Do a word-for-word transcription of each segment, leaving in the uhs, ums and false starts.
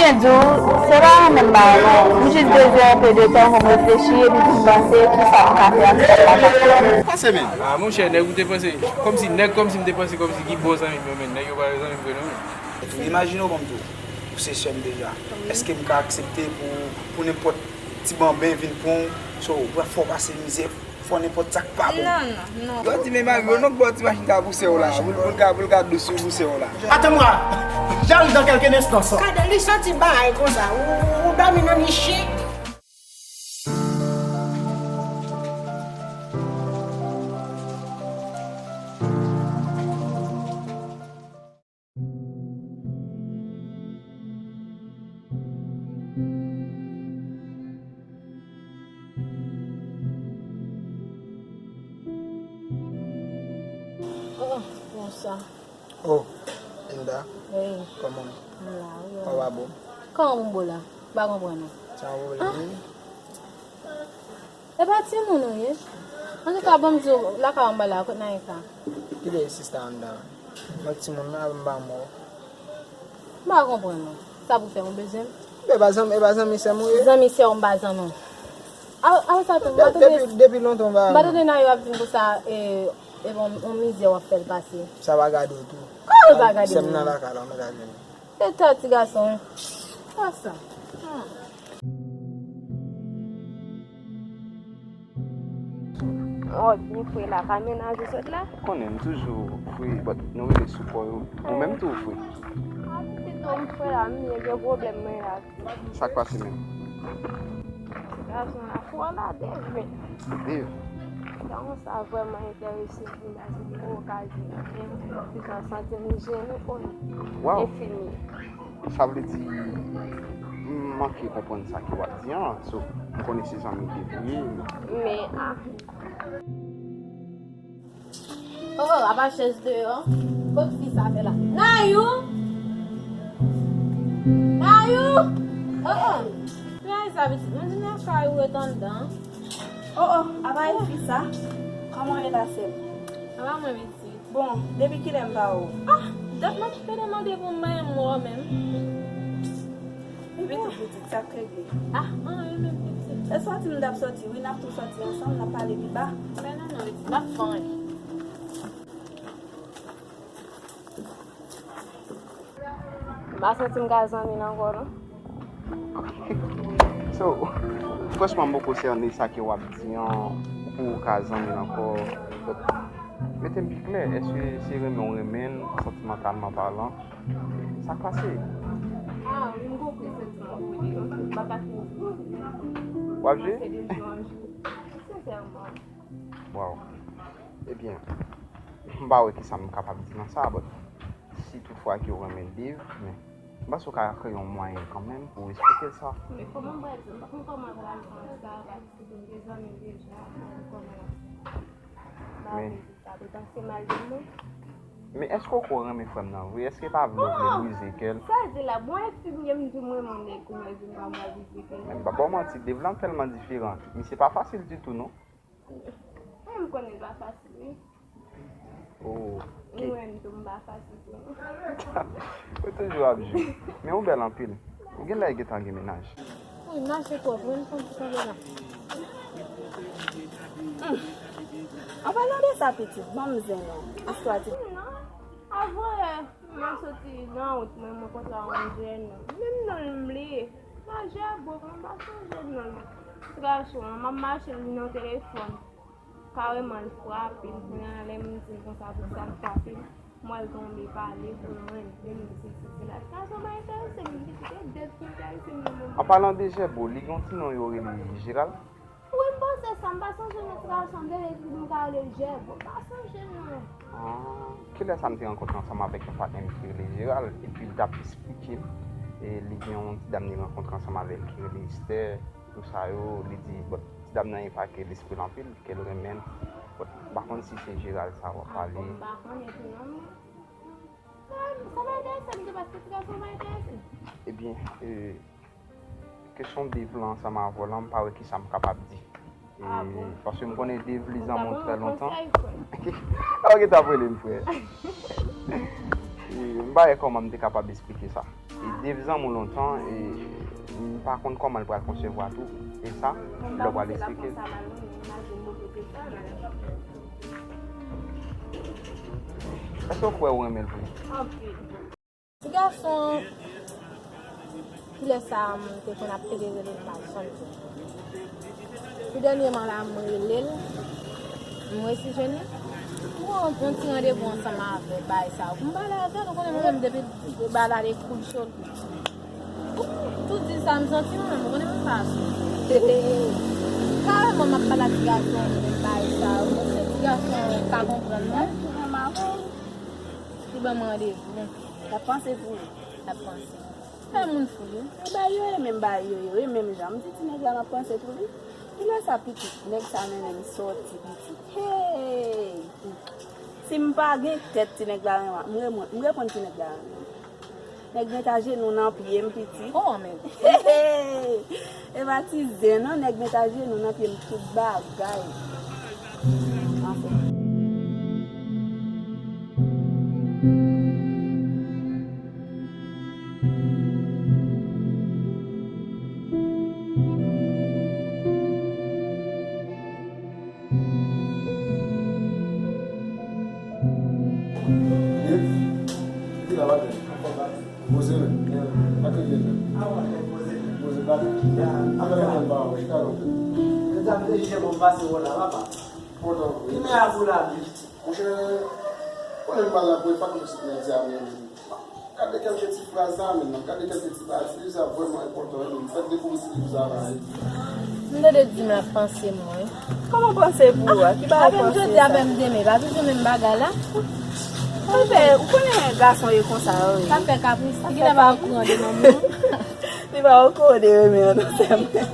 Mwen di w, se pa yon menm bagay non. M jis bezwen enpe de tan pou m reflechi epi pou m panse kisa m ka fè ak sa m pa ka fè. Pase men. Ah, monchè, nèg ou te panse, kòmsi, nèg kòmsi m te panse kòmsi ki bon zanmi m yo, men nèg yo pa zanmi m vre non, men. Imajine w ban m tou, ou se sè m deja. Èske m ka aksepte pou, pou nenpòt ti banben vin pran w, so, w ap fè w pase mizè, fè w nenpòt sa k pa bon? Non, non, non. Yo di men mari yo non, bò ti machin ka pouse w la, pou l, pou l ka, pou l ka dous pou pouse w la. Attends-moi, j'arrive dans quelques instants. Gade, li soti bay konsa, ou, ou, ou dòmi nan niche. Oh, konsa. Oh, Linda. Wi. Kòman? M la, wi. Ou pa bon? Kòman m bon la? M pa konprann ou. Sa yon pwoblèm, wi. E pa timoun ou ye? Antouka, ban m di w, lakay ou m pa la, kot Naïka? Kite sista anndan. Mwen timoun nan, m pa mò. M pa konprann ou. Sa pou fè, ou bezwen m? E pa zanmi, e pa zanmi sè m ou ye? Zanmi sè w, m pa zanmi w. A, a, sa tou, m pa tande. Depi, depi lontan, m pa. M pa tande Nayo ap vin konsa, e, e bon, on mizè w ap fè l pase. Sa pa gade w tou. Kòman l pa gade m? Sè m nan lakay la, mwen ta vini. E tèt ti gason, wi. Konsa. Hmm. Oh, byen fre la, pa menaj ou sot la? Konnen m toujou fre, but nou rele sipò yo. Ou menm tou ou fre. A, pitit ou m fre la, m byen gen pwoblèm mwen la. Sa k pase menm? Gason la fò la, Dave, men. Dave? Gason sa vrèman enterese m, paske m gen okazyon, men m santi m jennen, oh, enfini. Sa vle di, m manke konprann sa ke w ap di an, so, m konnen se zanmi w te vle. Men, ah. Oh, oh, apa chèz deyò? Kot fi sa fè la? Nayou! Nayou! Oh, oh! Ki bagay sa, pitit? Mwen di nan kay ou ret anndan. Oh, oh, apa e fi sa? Kòman w ye la, sè m? Apa mwen, pitit? Bon, depi kilè m pa wè w? Ah, dat m ap pede mande pou m, m wè w menm. Pitit, pitit, sa k regle? Ah, anyen menm, pitit. E sòti m t ap sòti, wi, n ap tou sòti ansanm, n ap pale pi ba. Men non, non, pitit, m ap fè anyen. M pa santi m ka zanmi l ankò, non. So, franchman, m poko sène sa ke w ap di an, pou w ka zanmi l ankò. But, mete m pi klè, èske se renmen w renmen l, santimantalman palan? Sa k pase? Ah, wi, m konprann santiman w pou li, ok, m pa ka fini. W ap jwe? Sensèman. Waw. Ebyen, m pa wè kisa m kapab di nan sa, but si toutfwa ke w renmen Dave, men m panse w ka kreye yon mwayen kanmenm pou w esplike l sa. Men kòman m pral di, m pa konn kòman m pral di sa, paske m gen zanmi deja, m pa konn kòman m ap fè. M pa vle di sa, pou l panse mal de mwen. Men èske w kwè w renmen frè m nan vre? Èske pa vle w vle brize kè l? Sa di la, bon, enfimye m di m renmen yon nèg, kounye a di m pa pral brize kè l. Men m pa ba w manti, Dave lan tèlman diferan. Misye pa fasil ditou, non. Mwen, m konnen l pa fasil, wi. Oh, ok. Mwen menm tou, m pa fasil tou, non. Ou toujou ap jwe. Men ou bèl anpil. Ou genlè gentan gen mennaj. Wi, m mache twòp, wi, m konn ti kanpe la. Hmm. An palan de sa, pitit, ban m zen non. Astwa ti. Non, avan yè. Mwen soti nan wout mwen, mwen kontre a yon jèn. Menm non l m bliye. Majè bon, mwen pa sonje non l. Ti gason an, m ap mache, li nan telefòn. Kareman l frape m. Kounye a lè m di l konsa poukisa l frape m, m wè l tonbe pale pou l rann, li di sesi sela. Ti gason pa enterese m, li kite dèt ki enterese m nan moman. An palan de Jèbo, li gen yon ti non yo rele Jeral. Wi, m panse sa, m pa sonje non ti gason an, m te rele pou m ka rele l Jèbo, m pa sonje non. Ah, kilè sa m te rankontre ansanm avèk yon patnè m ki rele Jeral, epi l t ap esplike m, e li gen yon ti dam li rankontre ansanm avè l ki rele Esther, tou sa yo, li di, bon, ti dam nan enpake lespri l anpil, ke l renmen l. Bon, m pa konn si se Jeral sa w ap pale. Ah, bon, m pa konnen tou non, men sa, sa pa enterese m tou, paske ti gason pa enterese m. Ebyen, e, Kesyon Dave lan ansanm avè w lan, m pa wè kisa m kapab di. E, ah bon? Paske m konnen Dave li zanmi w trè lontan. Ou ta ban m konsèy, frè? Ou gentan ap rele m frè. E, m pa wè kòman m te kapab esplike sa. E, Dave zanmi w lontan, e m pa konn kòman l pral konsevwa tou, e sa, lè w pral eksplike l. Èske w kwè ou renmen l vre? Ti gason, kilè sa a m te konn ap pede rele l pa janm jwenn. Tou dènyèman la, m rele l, m resi jwenn li. M pran yon ti randevou ansanm avè l, bagay sa yo. Pou m pale avè l, ou konnen mwen menm depi bagay la dekoule sou l. Tout di sa m santi mwen menm, ou konnen mwen pa sou. Kareman, m ap pale ak ti gason, bagay sa yo. Mwen se ti gason ka konprann mwen. Li ban m randevou. L ap panse pou ou. L ap panse. Fè moun fou, wi. E bay yo ye menm bay yo ye, wi, menm jan. M di ti nèg la m ap panse pou li. Kilè sa pitit, nèg sa mennen m sòti pitit. Hey! Si m pa gen tèt ti nèg la renmen, m reponn, m reponn ti nèg la renmen. Nèg met ajenou nan pye m pitit. Oh, men. Hey! E pa ti zen non, nèg met ajenou nan pye m tout bagay. Anfen. Poze men. Pa kriye non. Poze pa. Afè la menm pa wè. Talon. Mezanmi, te jije bon pase wò la, papa. Pòtan. Ki men a pou la vi? Monchè, konnen m pa la pou epa kòm si pou di a men. Gade kèlke ti fraz la menm, gade kèlke ti pati, li sa vrèman enpòtan wi, m fèk dekouvri si li sa la. M tande di m l ap panse mwen. Kòman panse pou ou a? Ki bagay panse sa? Apre m jodi, apre m demen, pa toujou menm bagay la. Ou fè, ou konnen gason yo konsa yo ye. Sa fè kapris, li genlè pa okouran de lanmou. Li pa okouran de renmen an non sèlman.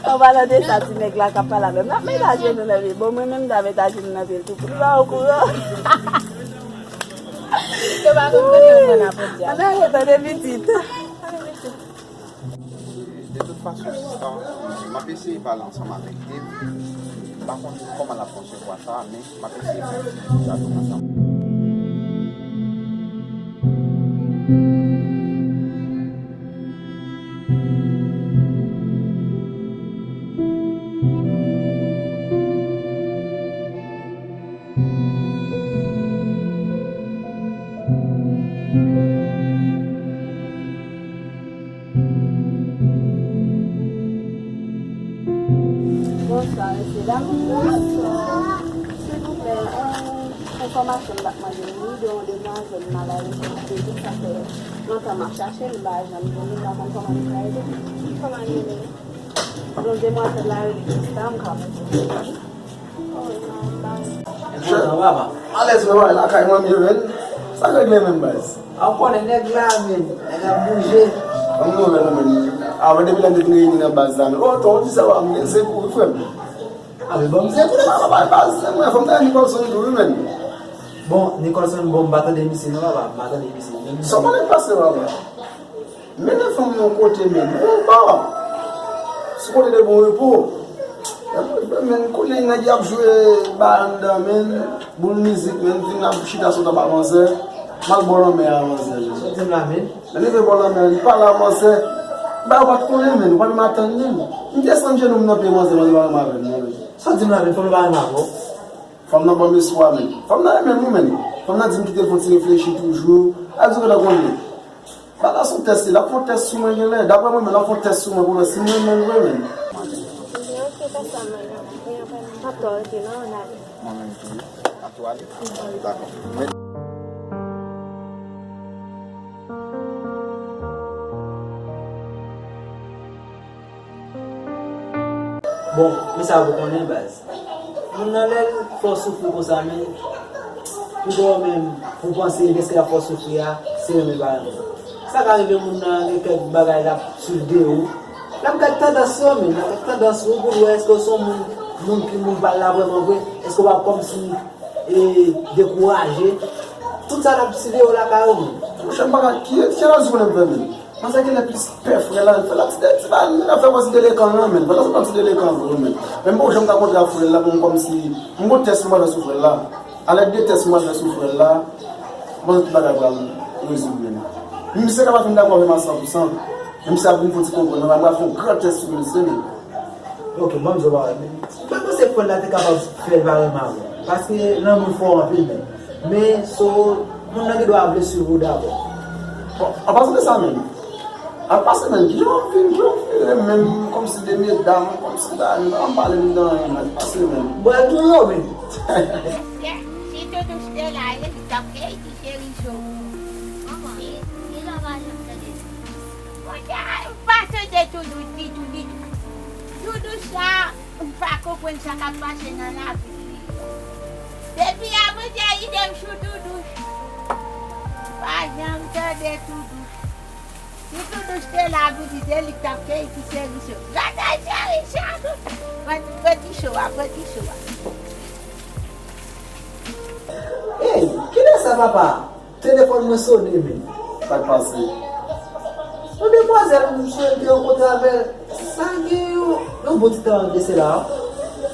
An palan de sa, ti nèg la k ap pale avè m, n ap met ajenou nan pye l. Bon, mwen menm, m ta met ajenou nan pye l tou. Li pa okouran. Yo pa konn kote yo pran lapòt djab. Ann ale, tande pitit. De tout fason, sista, m ap eseye pale ansanm avèk Dave. M pa konn kòman l ap konsevwa sa, men m ap eseye fè yon ti dialòg ansanm. Bonswa, mesye dam. Bonswa. Silvouplè, yon enfòmasyon m t ap mande nou, de yon demwazèl m al arete, tout sa fè lontan m ap chache l, m pa janm jwenn li, m pa konn kòman li fè rete. Kòman li rele? Yon demwazèl la rele Krista, m ka mete. Alèz mwen, wè, lakay mwen, m ye, men. Sa k regle menm, baz? A, w konnen nèg la, men. Nèg ap bouje. Ban m nouvèl ou, men. Avan depi lè n te fin reyini nan baz la, men. O, to, w di sa, w ap gen sekou, wi, frè m. A, men ban m sekou, papa, baz, se mwen, fò m tande Nicolson tou, wi, men. Bon, Nicolson, bon, m pa tande misye, non, papa, m pa tande misye. Sa w konnen k pase, papa? Mennen fanm yon kote, men. Bon, bon. Sou kote de bon repo. Men, kounye a nèg y ap jwe ba anndan, men. Boul mizik, men. Vin ap chita sou tap a manzè. M al bò lanmè a manzè, men. Sa w di m la, men? Men li vin bò lanmè, li pale a manzè. Ba yo pa t konnen, men. Ou pa menm atann li, men. M desann jenou m nan pye manzè, manzè pa renmen avè m, non, men. Sa w di m la, men? Fanm nan pa renmen avè w? Fanm nan ban m espwa, men. Fanm nan renmen m, wi, men. Fanm nan di m kite l fè yon ti reflechi toujou. A di w gentan konnen. Bagay sou tès li, l ap fè yon tès sou mwen genlè. Daprè mwen menm, l ap fè yon tès sou mwen pou l wè si m renmen l vre menm. Ok, pase a mwen la. Mwen pa tò rete non, n ale. Mwen menm tou, n ap tou ale? Dakò. Men Bon, men sa w konnen, baz. Moun nan lè l fè w soufri konsa, men, pito w menm, pou w panse dèske l ap fè w soufri a, se renmen pa renmen. Sa ka rive moun nan gen kèk bagay l ap swiv de ou. L ap gad tandans yo, men, l ap gad tandans yo pou l wè èske w se yon moun, moun ki moun pa l la vrèman vre, èske w ap kòmsi, e, dekouraje. Tout sa l ap swiv de ou lakay ou, men. Monchè, m pa ka, ki, ki razi konnen m fè menm? Manzè genlè plis pè frè l la, fè l ap ti, ti bagay, li ap fè kòmsi delekan lan, men. Fè l ap ti delekan vre, men. Men m poko janm ka kontre ak frè l la pou m kòmsi, m gon tès m pral fè sou frè l la. Alèd de tès m pral fè sou frè l la, m panse tout bagay pral rezoud, men. Misye ka pa fin dakò avè m a san pou san. Men misye ap vin fè yon ti konprann, mwen pral fè yon gran tès sou misye menm. Ok, bon, m di w bagay, men mwen panse frè l la te kapab fè l pa renmen avè w. Paske lanmou fò anpil, men. Men, so, moun nan gen dwa vle swiv ou dabò. Bon, an pasan de sa menm. An pase menm, kijan w ap vin, kijan w vin renmen m kòmsi de medam, kòmsi ba, an pale m nan anyen, an pase menm. Bon, tou yo, men. Si Toutouch te la, e li t ap fè ti cheri cho. Manman, e, e lè w pa janm tande. Monchè, m pa tande Toutouch ditou, ditou. Toutouch sa, m pa konprann sa k ap pase nan lavi li. Depi avantyè, ide m sou Toutouch. Pa janm tande Toutouch. Si Toutouch te la, pou di se li k t ap keyi ti cheri cho. Gade cheri cho, Toutouch. Pran, pran ti cho a, pran ti cho a. Ey, kilè sa, papa? Telefòn mwen sone, men. Sa k pase? Yon demwazèl, m sou te rankontre avè l. Sa gen yon, yon bon ti tan de sela.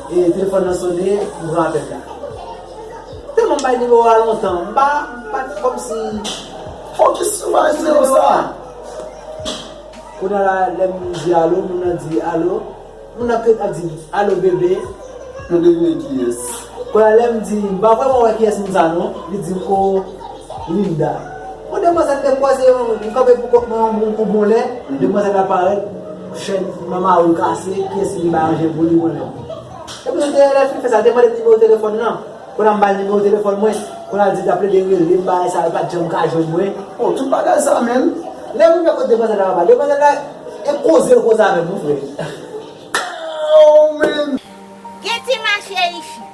E telefòn nan sone, m pran apèl la. Tèlman m bay nimewo a lontan, m pa, m pa t kòmsi. Fokis sou bay nimewo sa. Kounye a la, lè m di alo, moun nan di alo. Moun nan ap di, "Alo, bebe." Nou devine kiyès. Kounye a, lè m di, "M pa vrèman wè kiyès moun sa non," li di m, "O, Linda." Yon demwazèl te kwaze, m kanpe pou kont mwen yon, yon bon lè, demwazèl la parèt, chèn nan mari l kase, kiyès ki vin bay manje pou li, mwen menm. Epi, lè l fin fè sa, l te mande m nimewo telefòn nan. Kounye a, m ba l nimewo telefòn mwen. Kounye a, l di l t ap plede rele m, bagay sa, li pa t janm ka jwenn mwen. O, tout bagay sa, menm. Lè m rive kot demwazèl la anba, demwazèl la, e koze l koze avè m, wi, frè. Oh, man! Gen ti mache isit.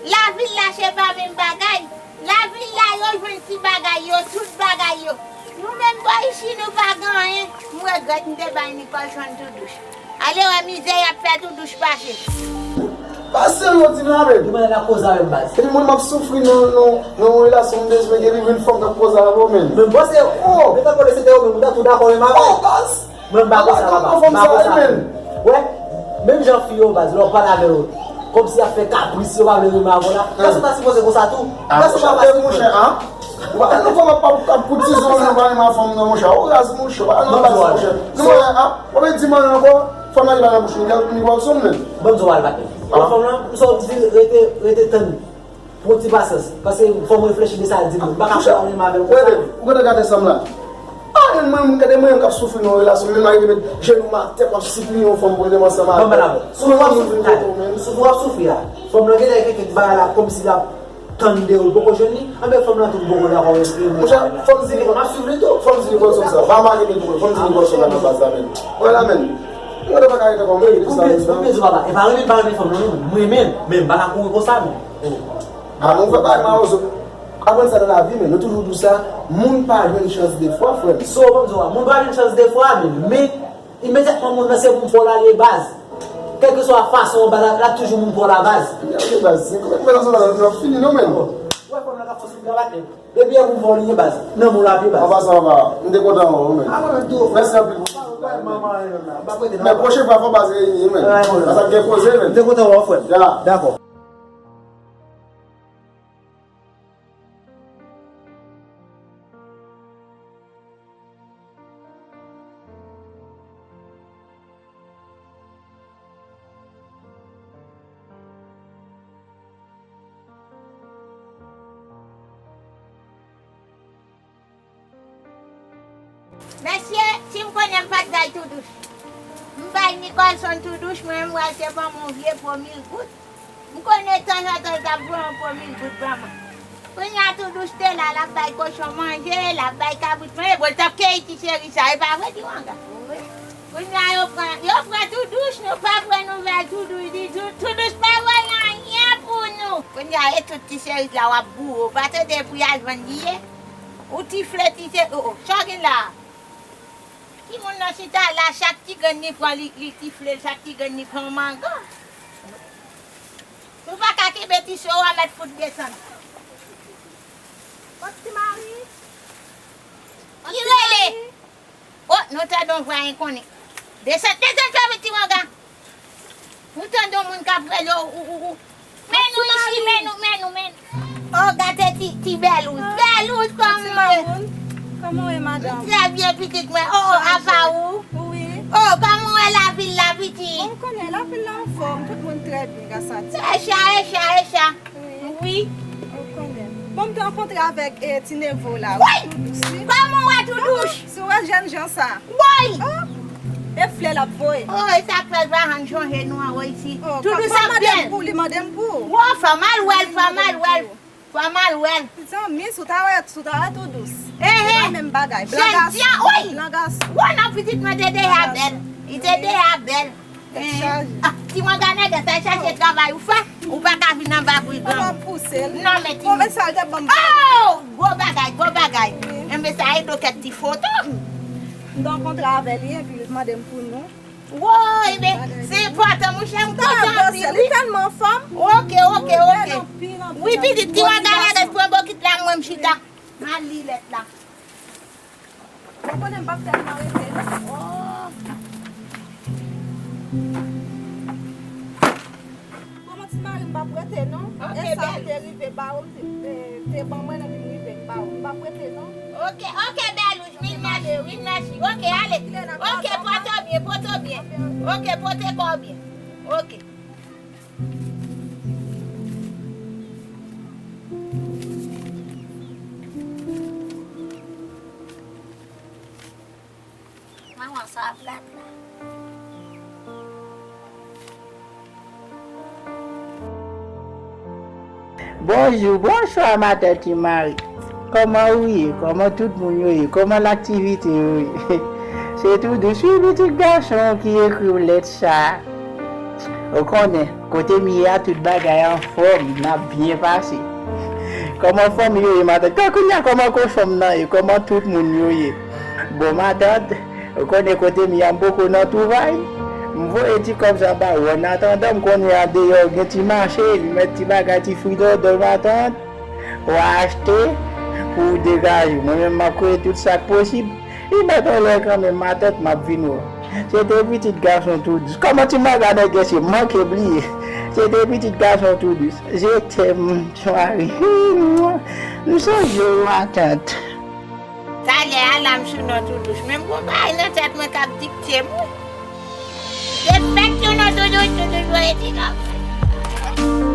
Lavil la, se pa menm bagay. Lavil la, yo jwenn ti bagay yo, tout bagay yo. Nou menm bò isi, nou pa gen anyen. M regrèt m te bay Nicolson Toutouch. Ale wè mizè y ap fè Toutouch pase. Pase yo di m la, men. Yo mande la koze avè m, baz. Epi mwen, m ap soufri nan, nan, nan yon relasyon m bezwen gen, epi vin fanm k ap koze avè w, men. Men m panse, o, men tankou se te yo menm, ou ta tou dakò menm avè l. O, baz! Mwen m pa konsa, papa. M pa konsa. Wè, menm jan fi yo, baz, lè w pale avè yo, kòmsi y ap fè kapris, yo pa vle renmen avè w la. Gason ta sipoze konsa tou. Gason pa fasil, monchè, an? Ou pa konn kòman p ap, p ap koutize w, nou pa renmen fanm nan, monchè. Ou raz, monchè. Ou pa nan baz, monchè. Nou wè, an? W ap di m anyen ankò, fanm nan ki pa nan bouch nou, li wè w sou mwen. Ban m di w al baten. Fanm nan, m sot di, rete, rete tann. Pran ti pasyans. Paske fò m reflechi de sa l di m. M pa ka fè anyen avè l konsa. Ou gentan gade sa m la. A, mwen, mwen, gade mwen menm k ap soufri nan yon relasyon, menm arive met jenou m atè, m ap sipliye yon fanm pou l renmen ansanm avè m. Soufri w ap soufri a. Fanm nan genlè gen kèk bagay la kòmsi l ap tann de ou, l poko jwenn li. Anben fanm nan tou poko dakò renmen avè l. Monchè, fò m di li, m ap swiv li tou. Fò m di li konsa. Pa make met pou mwen. Fò m di li konsa nan baz la menm. Wè la menm. Mwen pa ka rete konsa. Pou byen di w papa, e pa renmen m pa renmen fanm nan non. M renmen l, men m pa ka kouri konsa non. A, men ou fè bagay mawozo. Aprann sa nan lavi, men nou toujou di w sa, moun pa jwenn chans de fwa, frè m. So, ban m di w, moun pa jwenn chans de fwa, men, men, imedyatman moun nan se pou fò l ale baz. Kèlkeswa fason, baz, l ap toujou moun fò l a baz. Li ap gen baz, se konvèsasyon sa, nou ap fini, non, men. Ou wè fanm nan ka fò sou kravat, men. Depi e pou fò li ye baz, nan moun l ap ye baz. An pasan, papa, m te kontan wè w, men. A, mwen menm tou. Mèsi anpil. Men pwochen fwa, fò baz reyini, men. Sa gen koze, men. M te kontan wè w, frè m. Ya. Dakò. Mesye, si m konnen m pa t bay Toutouch. M bay Nicolson Toutouch, mwen menm, m achte ban m yon vye po mil goud. M konnen tanzantan l t ap voye yon po mil goud ban mwen. Kounye a Toutouch te la, l ap bay kochon manje, l ap bay kabrit manje. Bon, l t ap keyi ti cheri sa, e pa vre, Tiwanga? Wi. Kounye a yo pran, yo pran Toutouch, nou pa pran nouvèl Toutouch ditou. Toutouch pa voye anyen pou nou. Kounye a e tout ti cheri la w ap boure, w pa tande pou y al vann li ye? Ou tifle ti cheri, o, o, sa w gen la a? Timoun nan chita la, chak ti grenn li pran, li, li tifle l, chak ti grenn li pran yon mango. Si w pa ka kenbe ti cho a, mèt fout desann. Kot ti mari? Ki rele? O, nou tande yon vwa enkonni. Desann, desann fè vit, Tiwanga. Ou tande yon moun k ap rele w, ou, ou, ou. Men nou isi, men nou, men nou, men nou. O, gade ti, ti Bèlous. Bèlous, kòman? Kòman w ye, madanm? Trè byen, pitit mwen. Oh, oh, apa ou? Wi. Oh, kòman w wè lavil la, pitit? Bon, ou konnen, lavil la anfòm, tout moun trè byen, gras a Dye. Echa, echa, echa. Wi. Wi. Ou konnen. Bon, m te rankontre avèk, eh, ti nevo la. Wi! Tou dous, wi. Kòman w wè tou dous? Si w wè jèn jan sa. Woy! Oh! E flè l ap voye. Oh, e sa k fè l pa janm chonje nou anwo isi. Oh, tou dous ap byen. Mande m pou li, mande m pou ou. Wo, fò m al wè l, fò m al wè l. Fò m al wè l. Zanmi, si w ta wè, si w ta wè tou dous. Eh, eh. Se pa menm bagay. Blan gason. Jèn jan, woy! Blan gason. Wo, non, pitit mwen te deja bèl. Li te deja bèl. Tèt chaje. Ah, ti mwen gade, sa chache travay ou fè. Ou pa ka vin anba bri granmoun. Kòman pouse l? Non, men ti. Bon, men sa l te ban m. Oh! Gwo bagay, gwo bagay. Wi. Enben sa e do kèk ti foto. M te rankontre avè li, epi l mande m pou nou. Woy, men se enpòtan, monchè, m kontan anpil, wi. Li tèlman anfòm. Oke, oke, oke. Wi, pitit, ti mwen gade, pran bokit la, mwen m chita. M al li lèt la. Ou konnen m p ap tèlman rete, non. Oh. Kòman ti mari m p ap rete, non? E sa te rive ba ou, m te, te ban mwen, epi m rive ba ou. M p ap rete, non. Oke, oke, bèl ou, vin mache, vin mache. Oke, ale. Oke, pòte w byen, pòte w byen. Oke, pote kò w byen. Oke. Manman, sa ap lat la. Bonjou, bonswa, matant Ti Mari. Kòman ou ye? Kòman tout moun yo ye? Kòman laktivite yo ye? Se tou dous, wi, pitit gason ki ekri w lèt sa a. Ou konnen, kote m ye a, tout bagay anfòm, n ap byen pase. Kòman fanmi yo ye, matant? Kòman kounye a, kòman kochon m nan ye? Kòman tout moun yo ye? Bon, matant, ou konnen kote m ye a, m poko nan twouvay. M voye ti kòb sa ba ou. Annatandan, m konnen andeyò gen ti mache, li mèt ti bagay, ti fridòdò, matant. W a achte pou w degaje w. Mwen menm, m ap kreye tout sa k posib. Li mèt anlè kanmenm, matant, m ap vin wè w. Se te pitit gason tou dous. Kòman ti maga nèg se manke bliye. Se te pitit gason tou dous. Je t'aime, Ti Mari. M sonje w, matant. Talè a la m sou non tou dous. Men m gon bagay nan tèt mwen k ap dikte m, wi. Se fèk sou non tou dous, tou dous, voye ti kòb.